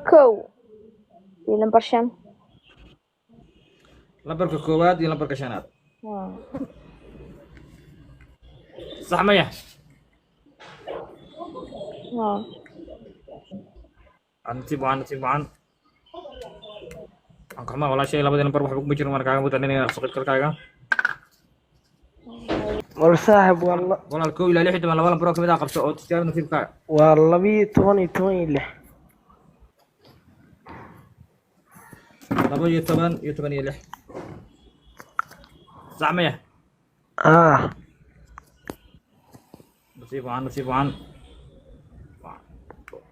1 iyo lambar 5. Lambarka koowaad iyo lambarka shanaad. Haa. Sax maya? Haa. Nasiib wacan, nasiib wacan. Waxaan ka xumaa, walaashay, labadii lambar waxba kuma jirin. Waan kaaga mutaninaya soo qaybgalkaaga. War saaxib, waa Walaal, 1 ilaa 16, laba lambar oo kamid ah qabso oo tijaabi nasiibkaaga. Waa 12 iyo 16. 12 iyo 16, sax maya? Haa. Nasiib wacan, nasiib wacan.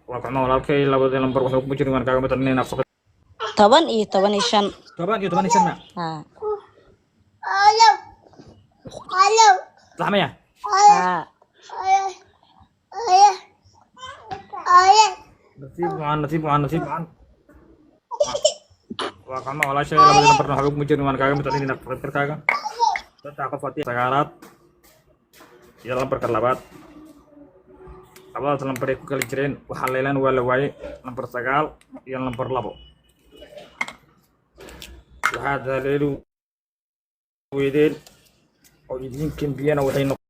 Waa ka xumaa, walaalkay, labadii lambar waxba kuma jirin. Waan kaaga mutaninayna soo 10 iyo 15. 10 iyo 15 ma? Haa. Sax maya? Haa. Nasiib wacan, nasiib wacan, nasiib wacan. Waa ka xumaa, walaashay, labadii lambarna waxba kuma jirin. Waan kaaga mutaninayna qaybgalkaaga. Saddex qof haddii sagaalaad iyo lambarka labaad, labadaas lambar ay ku kala jireen, waxaa leelan waa la waayey. Lambar 9 iyo lambar 2 waxaad haleeli weydeen oo idiin kembiyana waxay noqon